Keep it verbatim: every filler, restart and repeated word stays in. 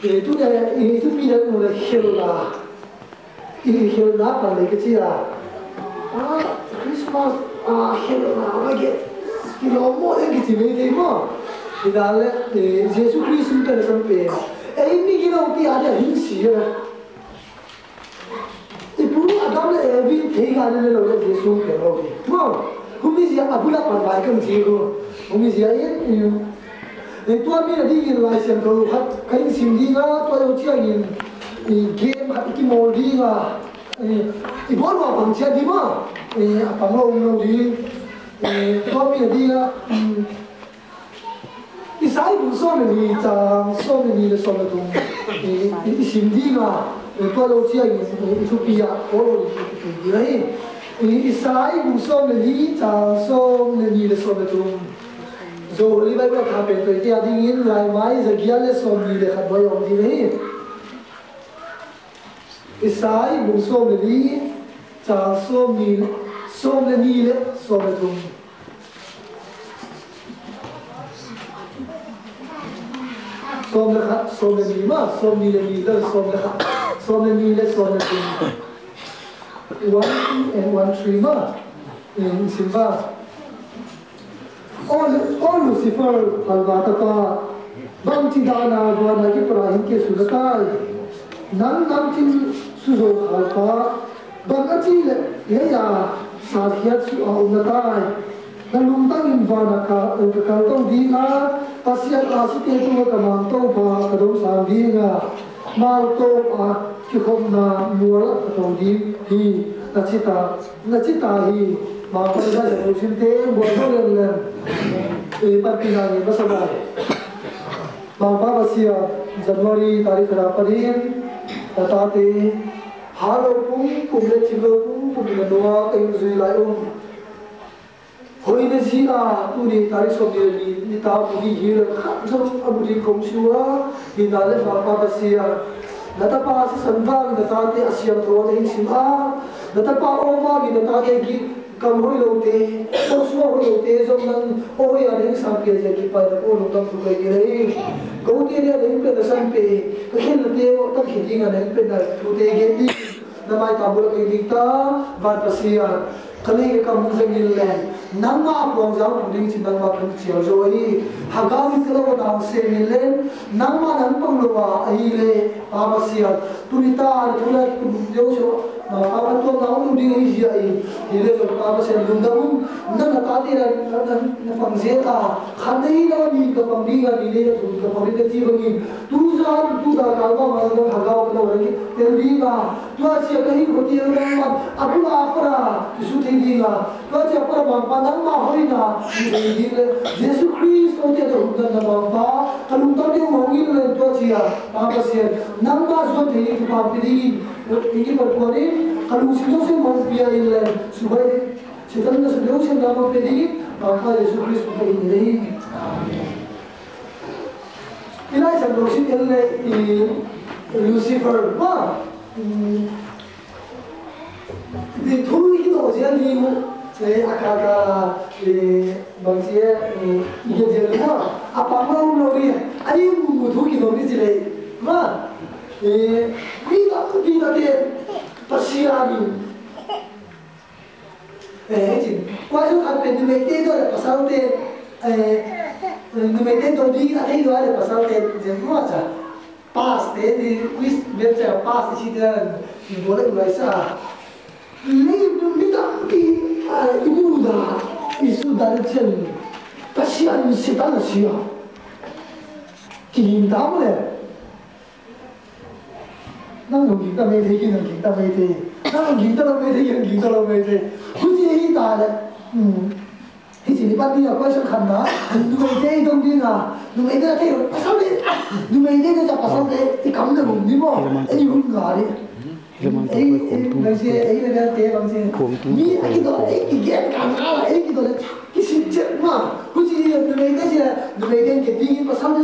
Eh, tu le, eh, tu pi le, nu le, khel la. I khel na pan le ka ci a. Ah, Christmas, ah, khel na, ma ge. Ki lo mo le ki ci me te mo. Ina le, eh, Jesu Christ in ka le san pe. Eh, mi ki lo ti a dia hin si ya. I pu Adam le Evi thei ga ne lo le Jesu pe lo. Mo. Humi zia a bula pan bai kan ci ko. Humi zia in, in. Eh, tua mi na dingin Lai Siangtho khat ka in sim ding a, tua lo ciangin, eh, game khat i kimawl ding a, eh, i bawl lo a pang ciat ding maw, eh, a pang lo um lo ding, eh, tua mi na ding a, mm, Isai bung sawm le li cang sawm le ni le sawm le thum, eh, i, i sim ding a, eh, tua lo ciangin, eh, i thupi a, bawl lo ding i thupi ding a hi. Eh, Isai bung sawm le li cang sawm le ni le sawm le thum. Zo Holy Bible a tha pen tawh i tia dingin laimai zagiat le sawmnih le khat bai a om ding hi. Isai bung sawm le li, cang sawmnih, sawm le ni le sawm le thum. Sawm le khat, sawm le ni ma, sawmnih le ni le sawm le khat, sawm le ni le sawm le thum. One, two and one, three ma. In simba. O, o Lucifer, halva tapa, bangci dana vana kipra hin ke su na tai. Nang nang cin su zo halva, bang a ci le, le ya, sa khiat su a um na tai. Na lungtang in vana ka, ka kal tong ding a, Pasian a si te tu ka mang to pa, ka dong sang ding a, mau to a, kikhopna mual a ka tong ding hi, na ci ta. Na ci ta hi, Mangpa i zai zai sim te, buai buai lem lem. Eh, panpihna ngen masa lai. Mangpa Pasian, January tarik khat a panin, na tate, ha lo pum pum le cim lo pum pum na nua, ka in zui lai um. Hoih na zi a, tuni tarik sawm ni le ni, ni ta mu hi hi le khat zong a mu ding kong sua, hi na le Mangpa Pasian. Na tapa sisan vang na tate a siangtho na hin sim a, na tapa aw vangin na tate gih kam hoih lote, aw sua hoih lote zong nang aw hoih a na hin sang pia zia kipai na aw lungdam thu kai ni le hi. Kote lia na hin pen na san pe, ka khen na te aw tak hi ding a na hin pen na thute gen ding, na mai ta bula kai ding ta, van Pasian. Ka lei ka kam zeng in le, nangmah a puang zau pu ding cin nangmah kan cial zo hi. Hagau in ka lo a nang sem in le, nangmah nang pang lo a, ahi le, Pa Pasian. Tuni ta, na thu lai ki kum deuh so, na pa kan tuam na um ding ahi zia in, hi le zo Pa Pasian lungdam um, na na ta te na, na, na, na pang zia ta, khan na hi na ni ka pang ding a, ni le na thum ka pang ding ka ci bangin, tu zan, tu da ka ma ma na hagau ka lo na ki, tel ding a, Tua sia ka hing khuti a nang man a bula a para kisu thei ding a, tua sia para Mangpa nangmah hoihna i thei ding le Jesu Khrist ko tia da hun dan na Mangpa ka lungtang ding hong in le tua sia Pa Pasian nangmah zuan thei ding thupha pi ding in i kipat puan in ka lungsim dong sia hong pia in le subai ding Satan na su dong sia nangmah pia ding in Mangpa Jesu Khrist ko in le hi. I Lai Siangtho sim en le i Lucifer ma. Di thu i kidawh zian hi uh, eh, a kaka, eh, bang ci, eh, i gen zian hi uh, a pang lo um lo hi, a i mu mu thu kidawh ni ci lei, ma, eh, mi tampi tak te, Pasian in, eh, hei cin, kua zong khat pen numeite tawh le pasalte, eh, numeite tawh ding a thei lua le pasalte, zian hi uh a ca. Pass te, i quiz bel cia pass i si te dan i bawl a i laisa. Lei mi tampi, ah, i mu da, i su da le cian Pasian Satan a sia. Kihing ta mu le. Nang hong ging ta mei thei, ki nang ging ta mei thei. Nang hong ging ta lo mei thei, ki nang ging ta lo mei thei. Huci hi ta le. Hmm. Hi ci ni pan ding a question khatna, numeite i dong ding a, numeite a thei lo, pasal te, numeite te ca pasal te, i kam na lum ni maw, ei hun nga ni. Ei, ei, bang ci, ei na bel te, bang ci. Mi a kidawh, ei kigen kan ka la, ei kidawh le, kisit ciat ma. Huci numeite ci le, numeite in ke ding in pasal te